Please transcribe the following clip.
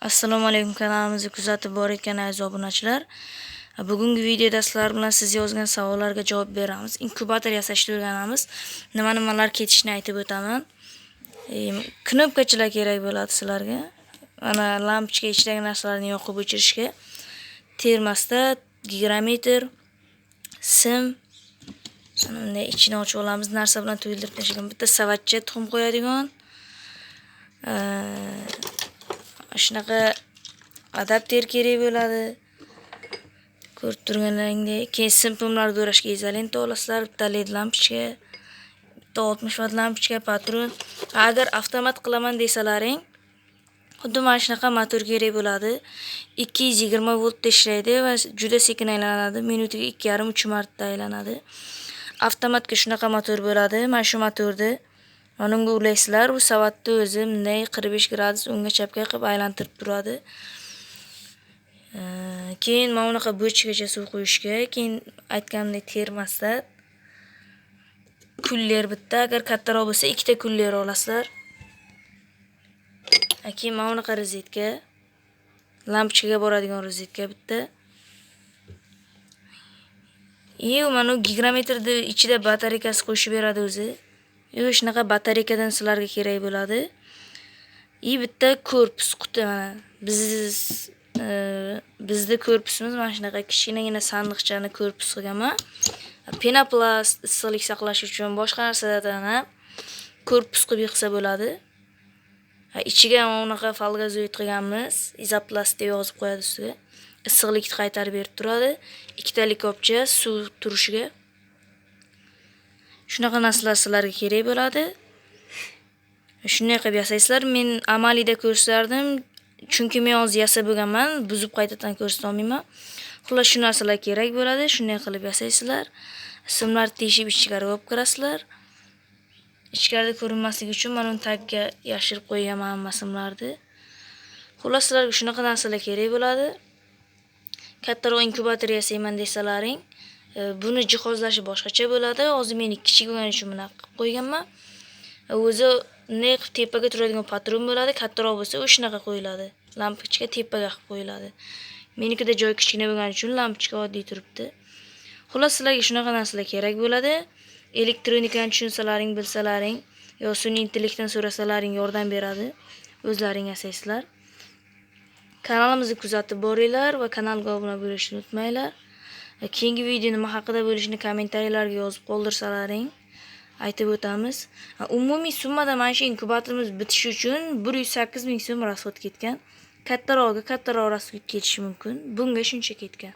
Assalomu alaykum kanalimizni kuzatib borayotgan aziz obunachilar. Bugungi videoda sizlar bilan siz yozgan savollarga javob beramiz. Inkubator yasashni o'rganamiz. Nima-nimalar ketishini aytib o'taman. Knopkachilar kerak bo'ladi sizlarga. Mana lampochka ichidagi narsalarni yoqib o'chirishga. Termostat, gigrometr, sim, mana bunday ichini ochib olamiz. Narsa bilan to'ldirib tashlagan. Bitta savatcha tuxum qo'yadigan. Shunaqa adapter kerak bo'ladi. Ko'rib turganlaringdek, keyin sim-pimlarni o'rashga izolenta olasizlar, bitta LED lampochka, bitta 60 vatt lampochka, patron. Agar avtomat qilaman desalaring, xuddi mana shunaqa motor kerak bo'ladi. 220 voltda ishlaydi va juda sekin aylanadi. Minutiga 2,5-3 marta aylanadi. Avtomatga shunaqa motor bo'ladi. Mana shu motorni mana unga ulaysizlar, u savatni o'zi bunday 45 gradus o'ngga chapga qilib aylantirib turadi. Keyin mana bunaqa bochkacha suv quyishga, keyin aytganimdek termostat, kuller bitta, agar kattaroq bo'lsa ikkita kuller olasizlar. Keyin mana bunaqa rozetka, lampochkaga boradigan rozetka bitta. И mana bu gigrometrni ichida batareykasi qo'shib beradi o'zi. Yo shunaqa batareykadan sizlarga kerak bo'ladi. И bitta korpus quti mana. Bizni korpusimiz mana shunaqa kichkinagina sandiqchani korpus qilganman. Penoplast issiqlik saqlash uchun boshqa narsalardan ham korpus qilib yig'sa bo'ladi. Ichiga mana bunaqa folgazoid qilganmiz. Izoplast deb yozib qo'yadi ustiga. Issiqlikni qaytarib berib turadi. Ikkitalik kopcha suv turishiga. Shunaqa narsalar sizlarga kerak bo'ladi. Shunday qilib yasaysizlar. Men amaliyda ko'rsatdim. Chunki men hozir yasab bo'lganman, buzib qaytadan ko'rsata olmayman. Xullas shu narsalar kerak bo'ladi. Shunday qilib yasaysizlar. Simlar teshib ichkariga olib kirasizlar. Ichkarida ko'rinmasligi uchun mana uni tagiga yashirib qo'yganman hamma simlarni. Xullas sizlarga shunaqa narsalar kerak bo'ladi. Kattaroq inkubator yasayman desalaring, buni jihozlashi boshqacha bo'ladi. Hozir meni kichik bo'lgani uchun bunaqa qilib qo'yganman. O'zi bunday qilib tepaga turadigan patron bo'ladi, kattaroq bo'lsa u shunaqa qo'yiladi. Lampochka tepaga qilib qo'yiladi. Menikida joy kichkina bo'lgani uchun lampochka oddiy turibdi. Xullas sizlarga shunaqa narsalar kerak bo'ladi. Elektronikani tushunsalaring, bilsalaring, yo sun'iy intellektdan so'rasalaring yordam beradi. O'zlaring yasaysizlar. Kanalimizni kuzatib boringlar va kanalga obuna bo'lishni unutmanglar. Keyingi video nima haqida bo'lishini kommentariyalarga yozib qoldirsalaring aytib o'tamiz. Umumiy summada mana shu inkubatorimiz bitishi uchun 108 ming so'm rasxod ketgan. Kattarog'iga kattaroq rasxod ketishi mumkin. Bunga shuncha ketgan.